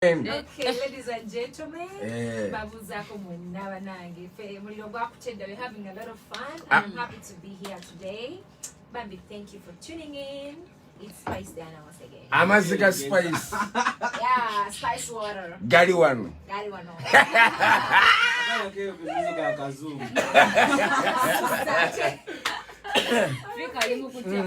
Okay, ladies and gentlemen, Eh. Babuzaako mwenna banange. Ffe muliro gwakutedda. We're having a lot of fun. Ah. I'm happy to be here today. Bambi, thank you for tuning in. It's Spice Diana once again. Amazzi ga Spice. Yeah, Spice water. Gali wano. Gali wano. Kazungu. Fik ali mu kutya.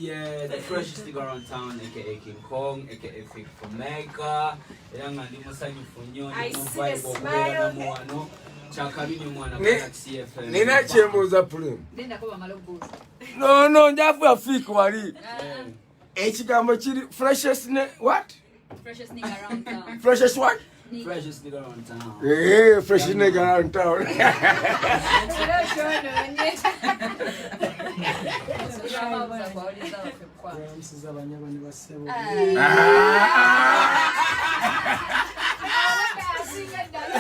Yeah, the freshest nigga around town, aka King Kong, aka Fik from Mecca. Era nga ndi musanyufu nnyo, I ndi mu see the vibe okubeera smile. namu wano. Kyakabi nnyo mwana Galaxy FM. Nina kyembuuza, Prim. Lindako bamale okubuuza. No, njafu Fik wali ekigambo kiri freshest ne what? Freshest nigga around town. Freshest what? Freshest nigga around town. Eh, freshest nigga around town. Era kyonoonye. Obuuza kwawuliza waffe mukwano. Tulamusiza banyabo ne bassebo. Ah! Asinga ddala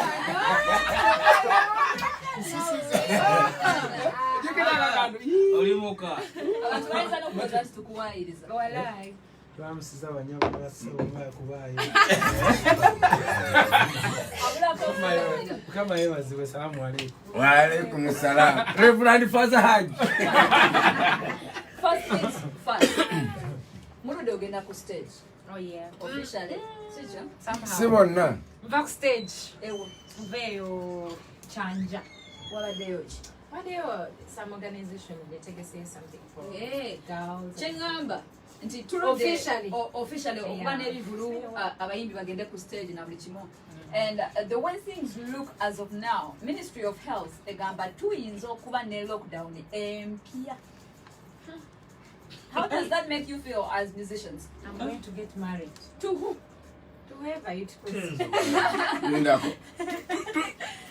wano. Oli muka. Abantu bayinza n'okulowooza nti tukuwaayiriza. Walai. Tulamusiza banyabo ne bassebo kubaayo. Abulako okufukamira. Mukama yeebazibwe, salaamu aleikum. Waalaikum salam, Reverend Father Haji. First things first. Muludde ogenda ku stage. Oh yeah. Officially. Sikyo? Somehow. Si bonna. Nva ku stage. Ewo. Nveeyo Kyanja. Wabaddeyo ki? Waliyo some organization yetegeseyo something for Eh, girls. kyeŋŋamba nti tuludde Officially. Officially okuba Yeah. n'ebivulu, abayimbi bagende ku stage na buli kimu, and the way things look as of now, Ministry of Health egamba tuyinza okuba ne lockdown empya. How does that make you feel as musicians? I'm going to get married. To who? To whoever it was. Lindako,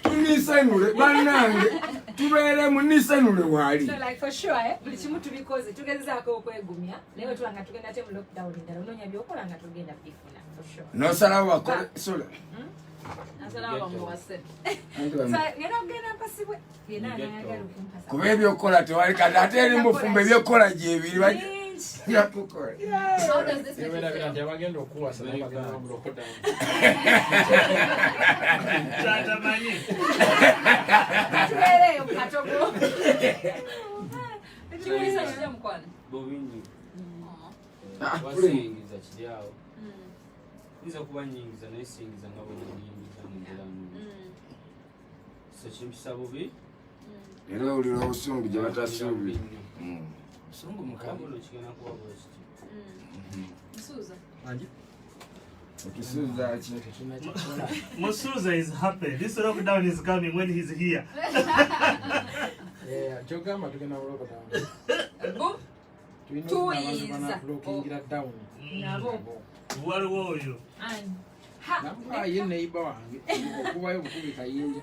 tunisanule bannange, tubeeremu nisanule waali. So like for sure, eh, buli kimu tubikoze, tugezezaako okwegumya, naye bwe tuba nga tugenda te mu lockdown endala, onoonya byokola nga tugenda bifuna for sure. Nosalawo bakole sula. Nasalawo bamuwase. So ngenda kugenda mpasibwe yenna anayagala okumpasa. Kuba ebyokukola tewali kati, ate eri mufumbo ebyokukola gyebiri. Bingi. Yakukola. How does this make you Newerabira feel? nti abagenda okuwasa nabo bagenda mu lockdown. Kyatamanyi. Tubeereyo mu katogo. Kiwulisa kitya, mukwano? Bubi nnyo. Ah, Wasiyingiza kiri awo. Yinza kuba nnyingiza naye siyingiza nga bwe nnyingiza mu mbeera nnungi. So kimpisa bubi. Era owulira obusungu gye batasuubira. Obusungu mukambwe. Kabuno kigenda kuba bwe kityo. Musuuza. Angi? Okisuuza ki? Tetulina kyakukola. Musuza is happy. This lockdown is coming when he's here. Eh, kyogamba tugenda mu lockdown. Bu Tulina okufuna abantu Tuyinza. banatulokingira down. Nabo. Waliwo oyo. Ani? Ha, Namuwa ye neighbor wange okubayo bukubi kayinja.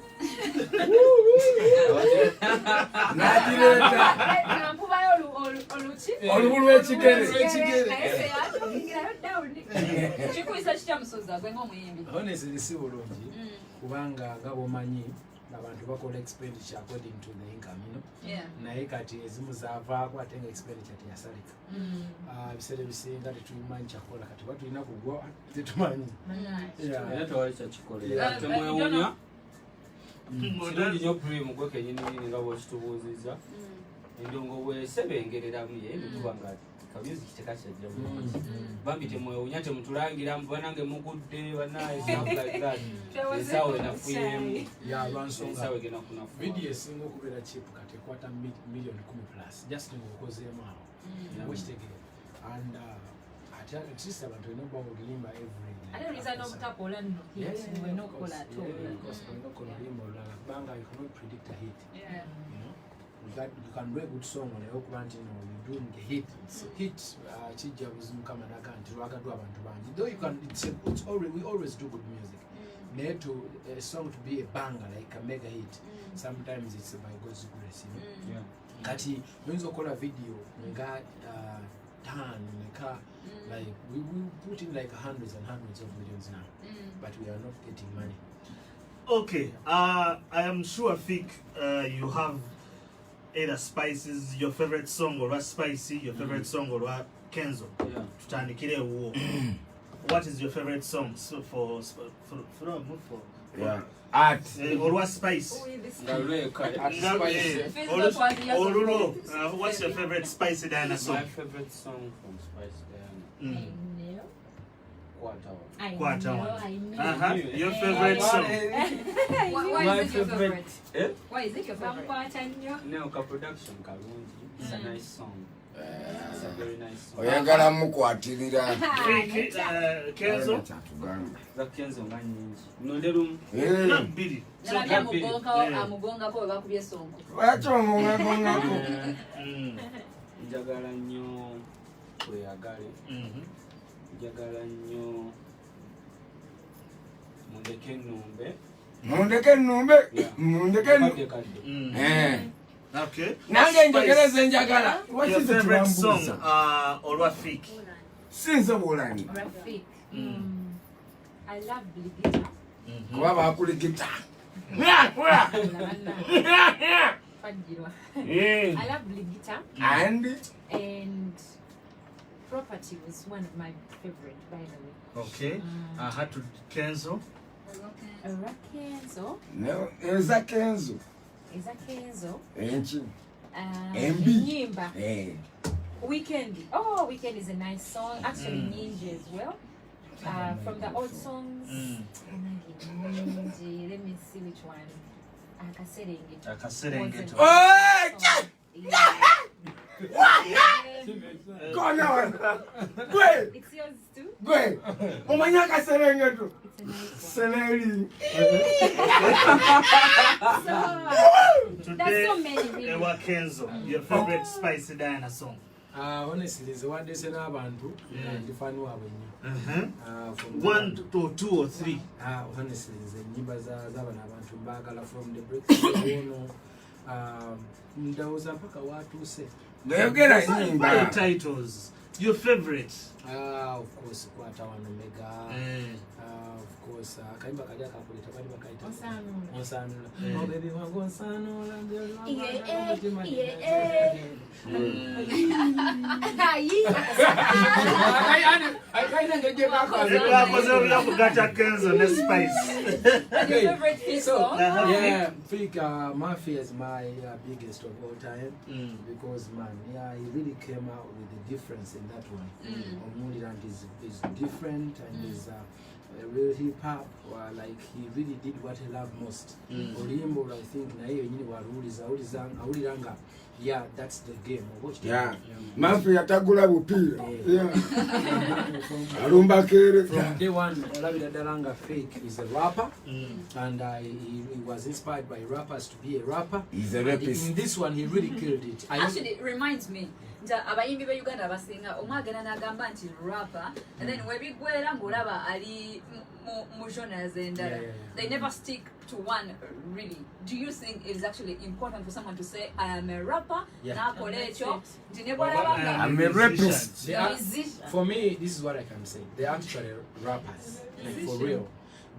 Nagireeta. Nampubayo oluki? Olubu lw'ekigere. Naye se atuukingirayo down. Kikuyisa kitya, Musuuza, gwe ng'omuyimbi? Honestly, si bulungi kubanga nga bwomanyi abantu bakola expenditure according to the income. Naye kati ezimu zavaako ate nga expenditure teyasalika. Ah, ebiseera ebisinga tetumanyi kyakukola kati oba tulina kugwa tetumanyi. Yeah. Era tewali kyakikolera. Yeah. Temwewuunya. Kirungi nnyo, Prim, gwe kenyini nyini nga bw'okitubuuzizza. Endongo bwesebengereramu ye netuba nga kamusic tekakyajja bulungi. Bambi temwewuunya, temutulangira mbu banange mugudde banaye, stuff like that. Ensawo enafuyemu. Ya, lwansonga Ensawo egenda kunafuwa. Video esinga okubeera cheap kati ekwata miliyoni 10 plus just ngaokozeemu awo okitegeera, and ate at least abantu olina okuba nga oluyimba every Ate oyinza n'obutakola nno hit, olina okukola ate olulala. Olina okukola oluyimba olulala kubanga you cannot predict a hit. Yeah. You can do a good song naye okuba nti no you doing a hit, it's a hit, kijja buzibu. Mukama naga nti lwagaddwa abantu bangi, though you can it's, a, it's always, we always do good music, naye to a song to be a banger, like a mega hit, sometimes it's by God's grace. Kati oyinza okukola video nga tan neka, like we put in like hundreds and hundreds of millions now, but we are not getting money. Okay, I am sure, Fik, you have either Spices, your favorite song, or Spicy, your favorite song, or Kenzo. Yeah. Tutandikire ewuwo. What is your favorite song so for from for Yeah. Art. Olwa Spice? Nga lweka. Nga- Fizz eh, not Olulwo, what's your favorite Spice Diana song? My favorite song from Spice Diana. Kwata One. Kwata One. Your favorite song? Why My is it your favorite? Eh? Why is it your favorite? Bamukwata nnyo. No, ka production kalungi. It's a nice song. It's a very nice song. Oyagala mukwatirira. Fik, Kenzo? Kyatugamba. Za Kenzo nga nnyingi. Nonde lumu. Eh. Not Billy. Nalabye amugongako bwe bakubye sonko. Lwaki omungagongako? Njagala nnyo tweyagale. Njagala nnyo mundeke ennumbe. Mundeke ennumbe. Mundeke Kadde kadde. Eh. Okay. Nange njogereze njagala. Lwaki Your favorite song, tetulambuza? Olwa Fik? Sinze Bulani. Rafik. I love Brigita. Kuba bakuligita. Twajjirwa. I love Brigita. And Property was one of my favorite, by the way. Okay. I had to Kenzo. Olwa Kenzo. No, eza Kenzo. Eza Kenzo. Enki. Embi. Ennyimba. Eh. Weekend. Oh, Weekend is a nice song. Actually, Ninja as well. From the old songs. Ninja. Let me see which one. Akaserengeto. Akaserengeto. Oh, Yeah. Kona wano. Gwe. It's yours too. Gwe. Omanyi akaserengeto? It's a nice one. Seleri. So, there's so many really. Ewa Kenzo, your favorite Spice Diana song. Honestly, nze wandeese n'abantu nga ndi fan waabwe nnyo. From 1 to 2 or 3. Honestly, nze ennyimba z'abano abantu mbaagala from the breakthrough ono. Ndowooza mpaka watuuse. Nayogera ennyimba. Titles. Your favorite? Of course, Kwata Wano Mega. Of course, akayimba kali akakuleta bali bakayita Onsanula. Onsanula. Oh baby wangu onsanula. Yeah, Kenzo ne Spice. Your favorite Fik song? Yeah, Fik, Mafia is my biggest of all time because man, yeah, he really came out with a difference in that one. Omuliland is different and is a real hip hop. Like he really did what he loved most. Olimbo, I think, naye yenyini waruliza awuliranga. Yeah, that's the game. Yeah. Mafia tagula bupiira. Yeah. Alumba kere. From day one, olabira ddala nga Fik is a rapper, and he was inspired by rappers to be a rapper. He's a rapist. In this one, he really killed it. Actually, it reminds me. Abayimbi be Uganda abasinga omwe agenda n'agamba nti rapper, and then webigwera ng'olaba ali mu genres endala. They never stick to one really. Do you think it is actually important for someone to say I am a rapper? N'akola ekyo nti ne bw'olaba nga I'm a rapist. For me, this is what I can say. They are actually rappers, like for real.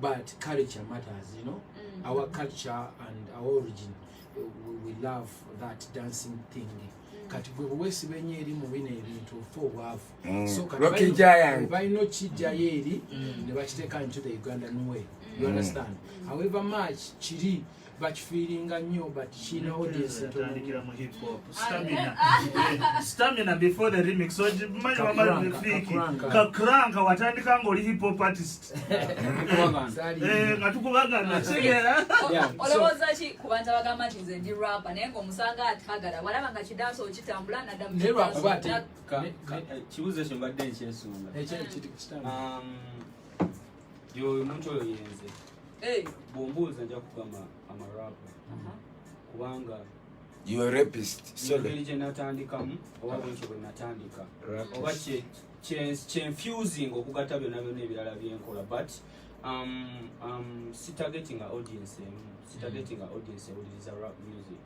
But culture matters, you know. Our culture and our origin, we love that dancing thing. Kati gwe weesiba ennyo eri mu bino ebintu ofa obwavu. So kati balina okijjayo eri ne bakiteeka into the Ugandan way. You understand? However much kiri bakifiiringa nnyo but kirina audience Atandikira mu hip hop. Stamina. Stamina before the remix. Kakranka watandika ng'oli hip hop artist. Nga tukubagana kigera. Olowooza ki ku bantu abagamba nti nze ndi rapper naye ng'omusanga atagala walaba nga kidansi okitambula nadda mu kidansi. Kibuuzo ekyo mbadde nkyesunga. Yoyo omuntu oyo yenze. Bw'ombuuza nja kugamba I'm a rapper. Kubanga you are a rapist. Engeri gye natandikamu oba bwentyo bwe natandika oba kyenfusing okugatta byonna byonna ebirala byenkola, but sitagetinga audience emu, sitagetinga audience ewuliriza rap music.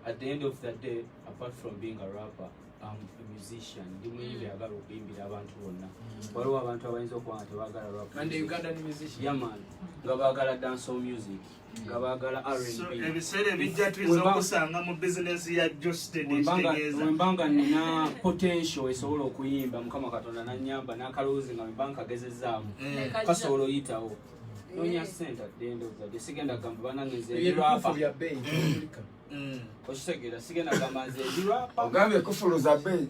At the end of the day, apart from being a rapper, am a musician, ndi muyimbi ayagala okuyimbira abantu bonna. Waliwo abantu abayinza okuba nga tebaagala rap And the music. Ugandan musician. Yeah, man. Nga baagala dancehall music, nga baagala So, R&B. ebiseera ebijja tuyinza Wemba- okusanga mu bizinesi ya Justin, ekitegeeza Wembanga nina potential esobola okuyimba, Mukama Katonda nanyamba n'akalowoozi nga wemba nkagezezaamu kasobola oyitawo, noonya sente. At the end of the day sigenda gamba banange nze ndi Ebyo ebikufu rapper. bya bbeeyi tebigulika. Okitegeera, sigenda gamba nze ndi rapper. Ogambye kufuluza bbeeyi.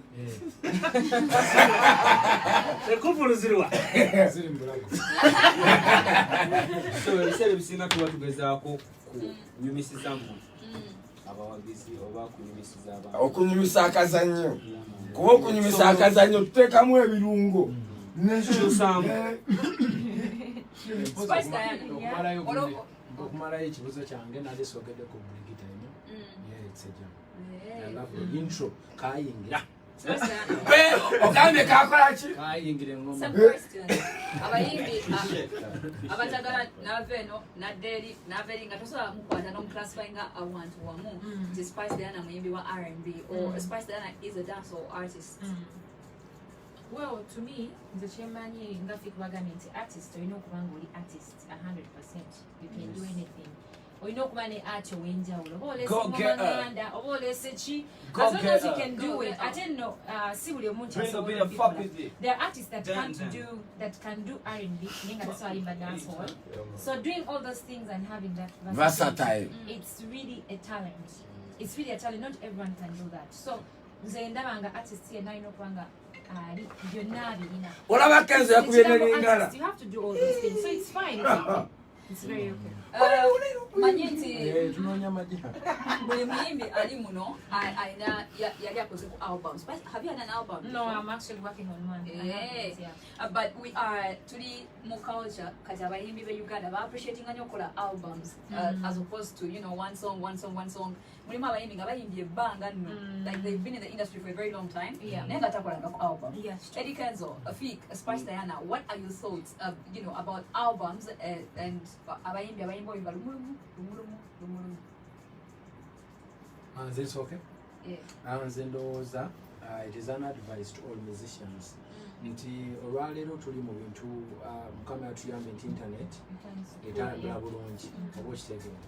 Ekufulu ziriwa? Ziri mu bulago. So ebiseera ebisinga tuba tugezaako kunyumisiza mmwe abawagizi oba kunyumisiza abantu. Okunyumisa akazannyo. Yeah, man. Kuba okunyumisa akazannyo tuteekamu ebirungo. Kyusaamu. Spice Diana. Okumalayo Olwo- okumalayo ekibuzo kyange, nali sogedde ku Brigita eno. Yeah, it's a jam. I love the intro. Kayingira. Spice Diana. Ogambye kakola ki? Kayingira engoma. Some question. Abayimbi abatagala nava eno nadda eri nava eri nga tosobola mukwata n'omuclassifyinga awantu wamu nti Spice Diana muyimbi wa R&B or Spice Diana is a dancehall artist. Well, to me, nze kyemanyi nga Fik bagambye nti artist olina okuba nga oli artist 100%. You can do anything. Olina okuba ne art ow'enjawulo, oba olese Go ngoma get her. nganda oba olese ki, Go as long get as you her. can do Go it. get her. Ate nno si buli omu nti Bring a asobola bit of fuck okubikola. with it. There are artists that Dan, can't dan. do that can do R&B naye nga tasobola yimba dancehall. So doing all those things and having that Versatile. it's really a talent. It's really a talent. Not everyone can do that. So nze ndaba nga artist yenna alina okuba nga ali byonna abirina. Olaba Kenzo yakubye Ekigambo nelingala. artist, you have to do all those things, so it's fine, it's okay. It's very okay. Manyi nti Eh, tunoonya majina. Buli muyimbi ali muno alina yali akoze ku albums. But have you had an album No, before? I'm actually working on one. I haven't, yeah. But we are tuli mu culture kati abayimbi be Uganda ba appreciatinga nnyo okukola albums as opposed to one song, one song, one song. Mulimu abayimbi nga bayimbye ebbanga nno, like they've been in the industry for a very long time, naye nga takolanga ku album. Yeah, it's true. Eddie Kenzo, Fik, Spice Diana, what are your thoughts about albums and abayimbi abayimbi oyimba lumulumu lumulumu lumulumu? Ah, nze nsooke. Yeah. Ah, nze ndowooza it is an advice to all musicians nti olwaleero tuli mu bintu, Mukama yatuyambye nti internet etambula bulungi, oba okitegeera,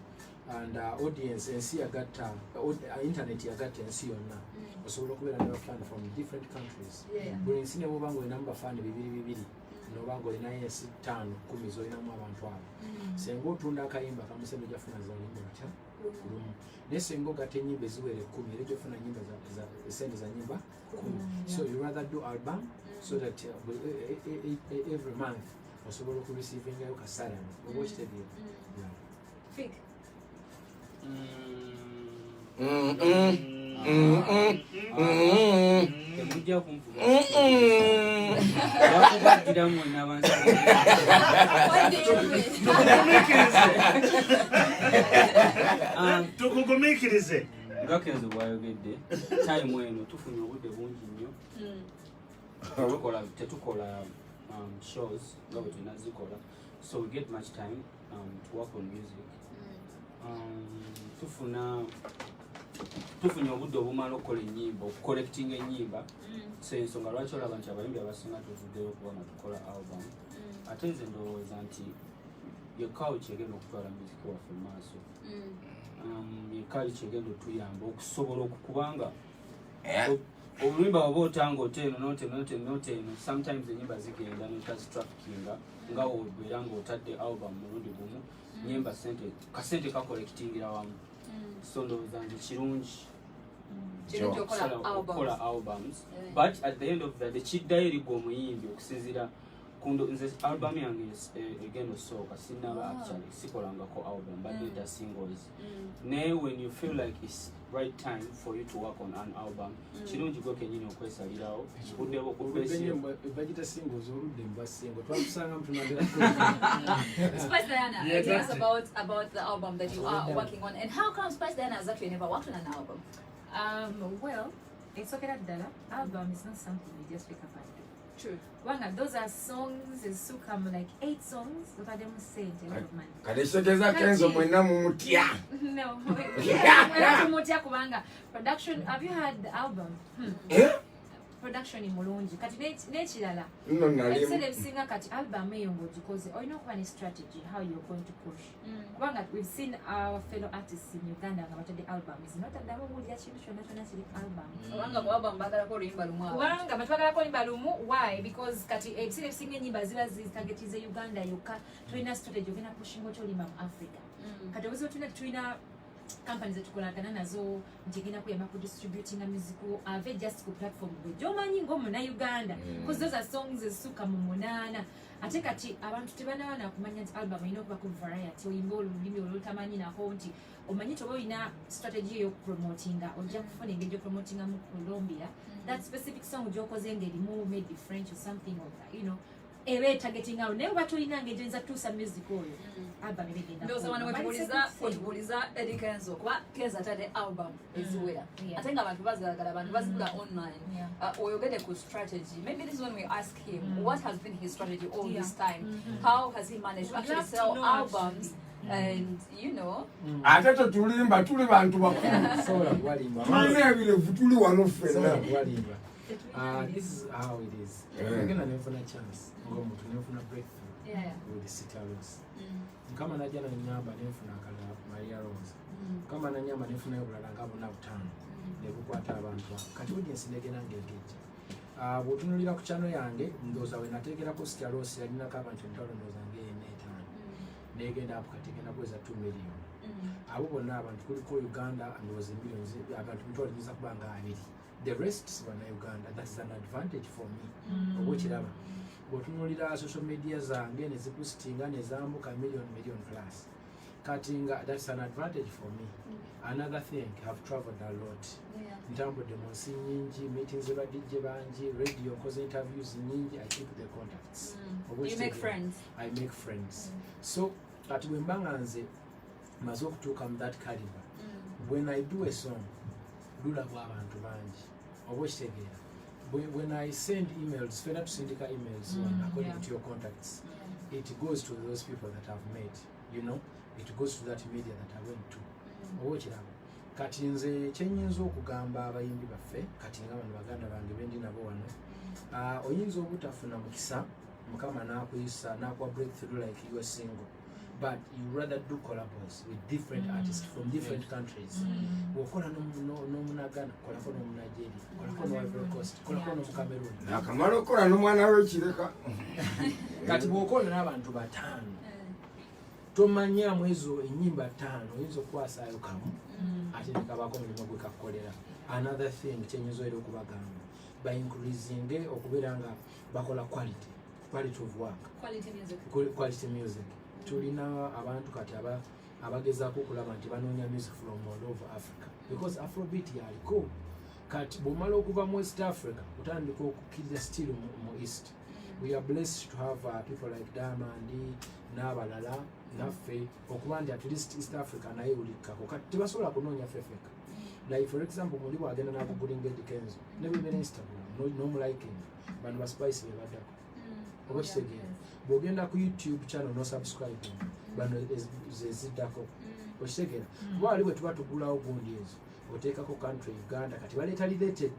and audience ensi yagatta, internet yagatta ensi yonna. Osobola okubeera ne bafaani from different countries, buli nsi ne bwoba nga olinamu bafaani bibiri bibiri, noba nga olinayo ensi ttaano kumi zolinamu abantu abo, senga otunda akayimba kamusebe ojafuna zalimba lutya lumu, naye senga ogatta enyimba eziwera 10 era ojafuna nyimba esente za nyimba 10. So you rather do album so that every month osobola okureceivingayo kasalary, oba okitegeera. Yeah. Fik. Temujja kunvuga, yakubagira mwenna abantu. What do you mean? Tukugumiikirize. Tukugumiikirize. Nga Kenzo bwayogedde, time eno tufunye obudde bungi nnyo. Tetukola shows nga bwe tulina zikola, so we get much time to work on music. Tufuna tufunye obudde obumala okukola ennyimba, okucollectinga ennyimba. So ensonga lwaki olaba nti abayimbi abasinga tuvuddeyo okuba nga tukola album. Ate nze ndowooza nti ye culture egenda okutwala music waffe mu maaso, ye culture egenda otuyamba okusobola okukubanga oluyimba oba otanga oteeno noteeno noteeno noteeno, sometimes enyimba zigenda notazitraffickinga nga obeera nga otadde album mulundi gumu, nyimba sente kasente kacollectingira wamu. So ndowooza nti kirungi Kirungi okukola okukola albums. Albums, but at the end of the day kiddayo eri gwe omuyimbi okusinziira kundo. Nze album yange egenda osooka sinaba, actually sikolangako album, but mm. singles. Naye when you feel like it's right time for you to work on an album, kirungi gwe kenyini okwesalirawo budde bwokukwesira. Bagita singles, oludde mbwa single twakusanga mutunatera. Spice Diana, Yeah, tell us that's it. about the album that you are working on and how come Spice Diana has actually never worked on an album? Well, it's okay that ddala album is not something you just pick up and do. True. Kubanga those are songs ezisukka mu like eight songs, otaddemu sente, a lot of money. Kati ekitegeeza Kenzo mwenna mumutya. No, tumutya kubanga production, have you heard the album? Eh? Production mulungi. Kati n'ekirala, Nno nali ebiseera ebisinga kati album eyo ng'ogikoze olina okuba ne strategy how you're going to push, kubanga we've seen our fellow artists in Uganda nga batadde albums, notaddamu owulira kintu kyonna kyonna kiri ku album. Kubanga bwaba mbagalako oluyimba lumu awo. Kubanga batwagalako oluyimba lumu. Why? Because kati ebiseera ebisinga enyimba ziba zitargetize Uganda yokka. Tulina strategy ogenda pushinga otya oluyimba mu Africa? Kati obuzibu tulina, tulina company zetukolagana nazo nti egenda kuyamba ku distributinga music wo ave just ku platform gwe gyomanyi ng'omunauganda, because those are songs ezisukka mu munaana. Ate kati abantu tebanaba nakumanya nti album erina okuba ku variety, oyimba olulimi olutamanyi nako nti omanyi toba olina strategy ey'okupromotinga, ojja kufuna engeri gy'opromotinga mu Colombia that specific song gy'okoze ng'erimu maybe French or something of that, eba etargeting awo. Naye oba tolina ngeri gyoyinza tuusa music oyo, album eba egenda Ndowooza wano kuwuma. But it's a wetubuuliza good thing. Wetubuuliza Eddie Kenzo, kuba Kenzo atadde album eziwera ate nga abantu bazaagala, abantu bazigula online. Oyogedde ku strategy. Maybe this is when we ask him what has been his strategy all this time. How has he managed to We'd actually love to sell know, albums and Ate tetulimba, tuli bantu bakulu. Sobola kubalimba. Tulina ebirevu, tuli wano Sobola ffenna. kubalimba. This is how it is. Nagenda nenfuna chance ng'omuntu, nenfuna breakthrough with Sitya Loss. Mukama najja nanyamba nenfuna akalala, Maria Rose. Mukama nanyamba nenfunayo obulala nga buna butaano nebukwata abantu abo. Kati audience negenda ng'egejja. Ah, bw'otunuulira ku channel yange, ndowooza we nateekerako Sitya Loss yalinako abantu emitwalo ndowooza ng'ena etaano, negenda apo kati egenda kuweza 2 million. Abo bonna abantu kuliko Uganda ndowooza millions, abantu mitwalo giyinza kuba nga abiri, the rest si Bannayuganda. That is an advantage for me. Oba okiraba, bw'otunuulira social media zange nezipositinga nezambuka million, million plus. Kati nga that's an advantage for me. Another thing, have traveled a lot. Ntambudde mu nsi nyingi, meetings ba DJ bangi, radio nkoze interviews nyingi. I keep the contacts. Oba You make okitegeera? friends. I make friends. So kati bwe mba nga nze maze okutuuka mu that caliber, when I do a song lulabwa abantu bangi. Oba okitegeera, when I send emails, fena tusindika emails according to your contacts, it goes to those people that I've met. It goes to that media that I went to. Oba okiraba, kati nze kyenyinza okugamba abayimbi baffe kati nga bano baganda bange bendi nabo wano, oyinza obutafuna mukisa Mukama n'akuyisa n'akuwa breakthrough like you are single, but you rather do collabos with different artists from different countries. Bw'okola n'omunagana, kolako n'omunigeria, kolako n'o Ivory Coast, kolako n'omucameroon. Nakamala okukola n'omwana w'ekireka. Kati bw'okola n'abantu bataano, tomanyamu ezo ennyimba ttaano oyinza okukwasaayo kamu ate nekabako omulimu gwe kakukolera. Another thing kyenyinza era okubagamba, baincreasinge okubeera nga bakola quality of work. Quality music. Quality music. Tulina abantu kati abagezaako okulaba nti banoonya music from all over Africa, because Afrobeat yaliko. Kati bwomala okuva mu West Africa, otandika okukkiriza still mu East. We are blessed to have people like Diamond n'abalala naffe okuba nti at least East Africa naye ulikkako. Kati tebasobola kunoonya ffeffeka. Like for example, muli bwagenda nakugulinga Eddy Kenzo ne bwebera Instagram n'omulikinga, bano ba Spice be baddako. Oba kitegeera, bw'ogenda ku YouTube channel nosubscribe, bano zeziddako. Okitegeera, kuba wali bwe tuba tugulawo gundi ezo oteekako country Uganda, kati baleeta related.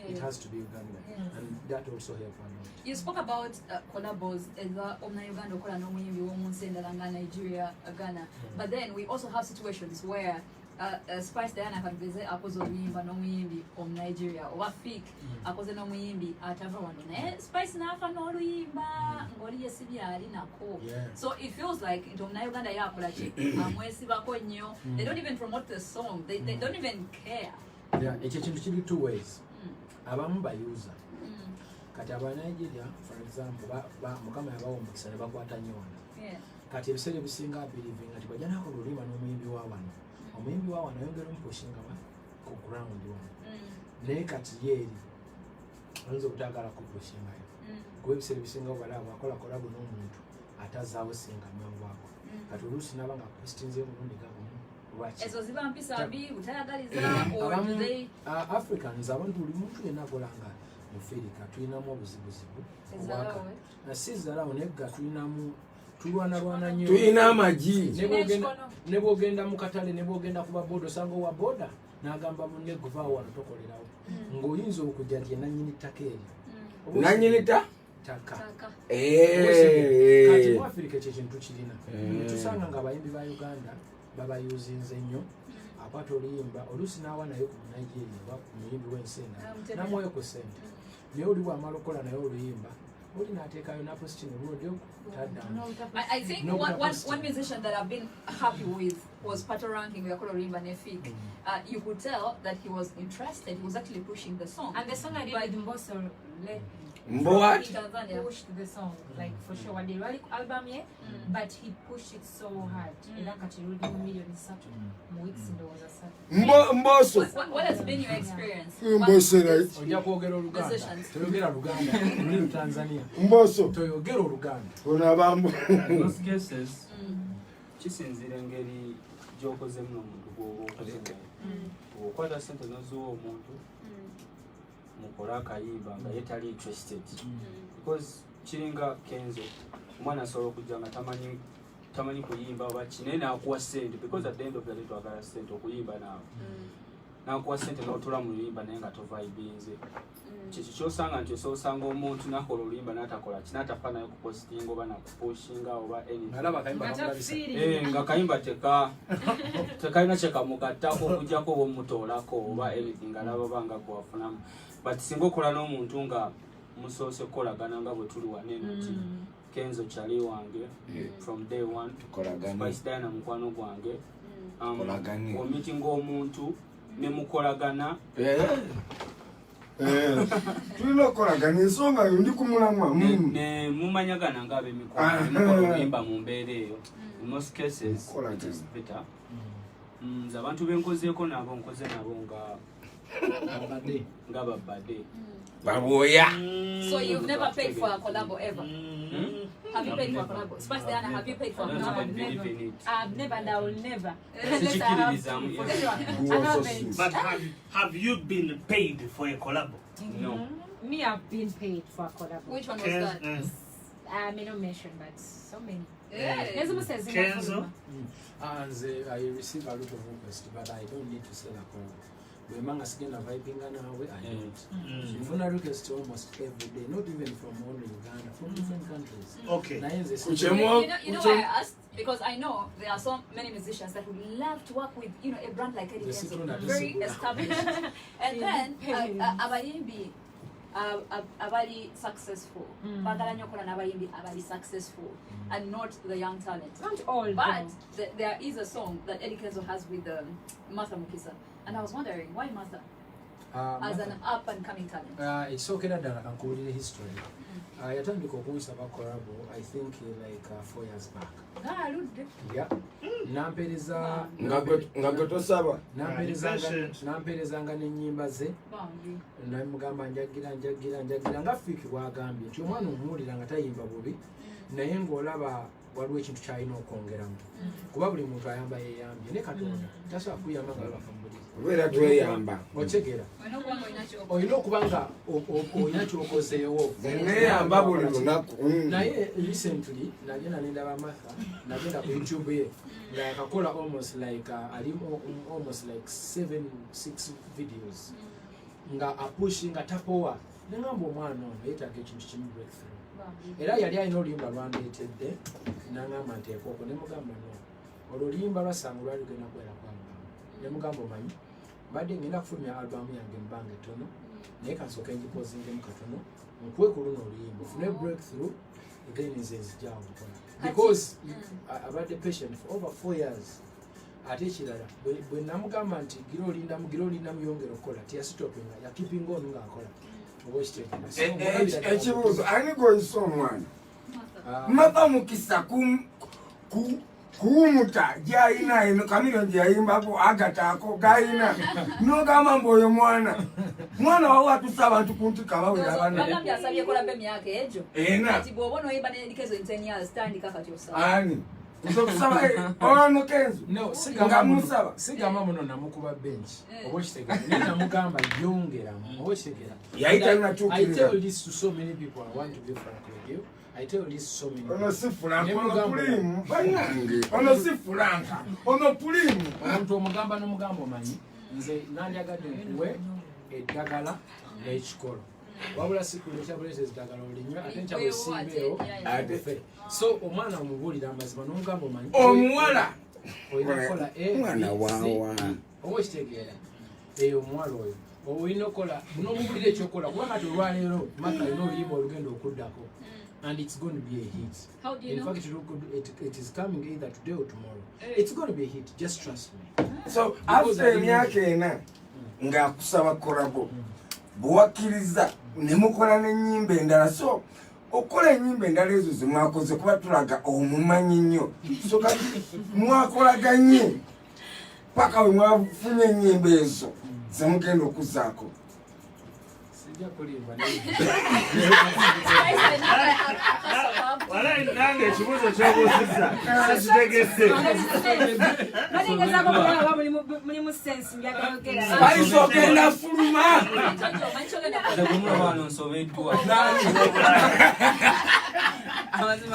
It has to be Uganda and that also help a lot. You spoke about collabos eza omunauganda okola n'omuyimbi w'omu nsi endala nga Nigeria, Ghana. But then we also have situations where Spice Diana katugeze akoze oluyimba n'omuyimbi omunigeria, oba Fik akoze n'omuyimbi atava wano, naye Spice n'afa n'oluyimba ng'oli yesibye ali nako. So it feels like nti omunauganda ye akola ki, amwesibako nnyo. They don't even promote the song. They don't even care. Yeah, ekyo ekintu kiri two ways. Abamu bayuza. Kati Abanigeria for example, Mukama yabawa omukisa ne bakwata nnyo wano. Kati ebiseera ebisinga believing nti bajja nakola oluyimba n'omuyimbi wa wano, omuyimbi wa wano ayongera omupushinga wa ku ground wano. Naye kati ye eri oyinza obutaagala kupushingayo, kuba ebiseera ebisinga obalaba bwakola collabo n'omuntu atazaawo singa mangu ago. Kati oluusi naba nga postinzeyo omulundi ga gumu. Lwaki? Ezo ziba mpisa mbi, butayagaliza, or do Abamu they Africans, abantu buli muntu yenna akola nga Mu Firika tulinamu obuzibuzibu. Ezalawo, Sizalawo, naye ga tulinamu, tulwanalwana nnyo. Tulina amagi. Ne bwogenda mu katale, ne bwogenda ku baboda, osanga owa boda n'agamba munne, "Guvaawo wano, tokolerawo," ng'oyinza okujja nti yenanyini ttaka eryo. Oba Nanyini ta ttaka. Taka. Kati mu Afirika ekyo ekintu kirina netusanga nga abayimbi ba Uganda babayuzinze nnyo. Akwata oluyimba, oluusi n'awa naye ku Nigeria oba ku muyimbi w'ensi endala, Namutemera. namuwayo ku sente, naye oli bwamala okukola naye oluyimba, oli n'ateekayo n'apositinga omulundi ogwo, taddamu. I think No, but positive. one musician that I've been happy with was Pato Ranking, we Rimba Nefik. You could tell that he was interested. He was actually pushing the song. And the song I did with Mbosso let Mbo In Tanzania. pushed the song, like, for sure. Wadde lwali ku album ye, but he pushed it so hard, era kati luli mu 3 million mu weeks ndowooza 3. Mbosso. What has been your experience? Mbosso era Ojja kwogera Oluganda. Musicians. Toyogera Luganda, oli mu Tanzania. Mbosso. Toyogera Oluganda. Ono abambo. In most cases, kisinziira engeri gy'okozemu n'omuntu gw'oba okoze naye. Bw'okwata sente n'oziwa omuntu mukole akayimba nga ye tali interested, because kiringa Kenzo, omwana asobola okujja nga tamanyi kuyimba oba ki, naye n'akuwa sente, because at the end of the day twagala sente okuyimba naawe, n'akuwa sente n'otula mu luyimba naye nga tovaibinze. Kyekyo kyosanga nti osobola osanga omuntu nakola oluyimba n'atakola ki, n'atafa naye kupositinga oba nakupushinga oba anything. Nalaba akayimba Nga kamulabisa. tafiiri. Eh, nga kayimba tekalina kyekamugattako okujjako oba omutoolako oba anything, alaba banga gwewafunamu. But singa okola n'omuntu nga musoose kukolagana nga bwe tuli wanene nti Kenzo kyali wange from day one, Tukolagane. Spice Diana mukwano gwange, Tukolagane. omitinga omuntu ne mukolagana. Eh. Eh, tulina okukolagana ensonga yo, ndi ku mulamwa. Ne mumanyagana ng'ab'emikwano, ne mukola oluyimba mu mbeera eyo, in most cases Mukolagana. it is better. Nze abantu benkozeeko nabo, nkoze nabo nga Abadde. nga babadde. Babwoya. So you've never paid for a collabo ever? Hmm? Have you I've paid for a never. collabo? Spice Diana, have you paid for a I don't collabo? even believe in it. I've never and I will never. Unless I have to, Sikikkiririzaamu. for sure. You I also haven't. see. But have you been paid for a collabo? No. Me, I've been paid for a collab. Which one was Ken- that? I may not mention, but so many. Yeah. Nezimu says Kenzo? Ah, nze I receive a lot of requests, but I don't need to sell a collab. Bwemba nga sigenda vibinga naawe, I don't. Nfuna request almost every day, not even from only Uganda, from different countries. Naye nze You know why I asked? Because I know there are so many musicians that would love to work with a brand like Eddie The Kenzo, Citron very Adesigura. established. And then abayimbi abali successful, baagala nnyo okukola n'abayimbi abali successful and not the young talent. Not all, But though. there is a song that Eddie Kenzo has with Martha Mukisa. And I was wondering, why Martha? Ah, As Martha. an up and coming talent. Ah, ekisookera ddala kankuwulire history. Ah, yatandika okunsaba collabo, I think, like 4 years back. Ah, aludde. Yeah. Nampeereza Nga gwe tosaba. Patient. Nampeerezanga n'ennyimba ze. Bambi. Namugamba njagira, njagira, njagira, nga Fiiki bwagambye nti omwana omuwulira nga tayimba bubi, naye ng'olaba waliwo ekintu kyalina okwongeramu, kuba buli muntu ayamba yeyambye ne Katonda tasobola kuyamba nga webaka mu buliri. Obeera tweyamba. Otegeera? Olina okuba nga olina ky'okola. Olina okuba nga olina kyokozeewo. Nze neeyamba buli lunaku. Naye recently nagenda nendaba Martha, nagenda ku YouTube ye nga yakakola almost like ali almost like 7 6 videos nga apushinga, tapowa. Neŋamba omwana ono yeetaaga ekintu kimu, breakthrough. Bambi. Era yali alina oluyimba lwandeetedde, naŋamba nteeka okwo, nemugamba no, olwo oluyimba lwasangu lwali lugenda kubeera ku album. Nemugamba, omanyi mbadde ngenda kufulumya album yange mu bbanga ettono, naye kansooke ngipozingemu katono, nkuwe ku luno oluyimba ofune breakthrough, then nze nzijaawo nkola, because abadde patient for over 4 years. Ate ekirala, bwe namugamba nti gira olindamu, gira olindamu, yongera okukola, teyasitopinga, yakipinga ono ng'akola, oba okitegeera? So, ng'olabira ddala Ekibuuzo, ani gwoyisa omwana? Ah, Mava Mukisa kuwumuta gyayina eno Kamiliyoni gyeyayimbako agataako gayina, nogamba mbu oyo mwana, mwana wawe atusa abantu ku ntika bawera bana. Bagambye asabye collabo emyaka egyo. Ena. Kati bw'oba onoyimba ne Eddie Kenzo in 10 years, tandika kati osaba. Ani? Nze okusaba ono Kenzo. No, Nga sigamba muno, musaba. sigamba muno namukuba bench. Oba okitegeera. Naye namugamba yongeramu. Oba okitegeera. Yali And I- tannatuukirira. I tell this to so many people. I want to be frank with you. I tell this to so many Ono people. si Frank, Ne ono mugamba- Pulimu. Bannange, ono si Frank, ono Pulimu. Omuntu omugamba n'omugamba omanyi nze nandyagadde nkuwe eddagala n'ekikolo wabula sikuleeta buleetezi ddagala olinywe ate nkya bwesimbeewo Ate. ofe. So omwana omubuulira amazima n'omugamba omanyi Omuwala. olina kukola A, B, Mwana C, wawa. D. Oba okitegeera eyo omuwala oyo olina okukola n'omubulira ekyokukola kuba kati olwaleero maka alina oluyimba olugenda okuddako and it's going to be a hit. How do you In know? fact, it is coming either today or tomorrow. It's going to be a hit, just trust me. So after emyaka 4 ng'akusaba kolabo bwewakkiriza ne mukola n'ennyimba endala, so okukola ennyimba endala ezo ze mwakoze kuba tulaga omumanyi nnyo, so kati mwakolaganye paka we mwafunye ennyimba ezo ze mugenda okuzzaako. Sijja kulimba. Walayi nange ekibuuzo kyobuuzizza sikitegese. Balingezaako kulaba oba mulimu sense mbyagayogera. Spice ogenda fuluma. Nze gwe mulaba wano nsobeddwa. Amazima.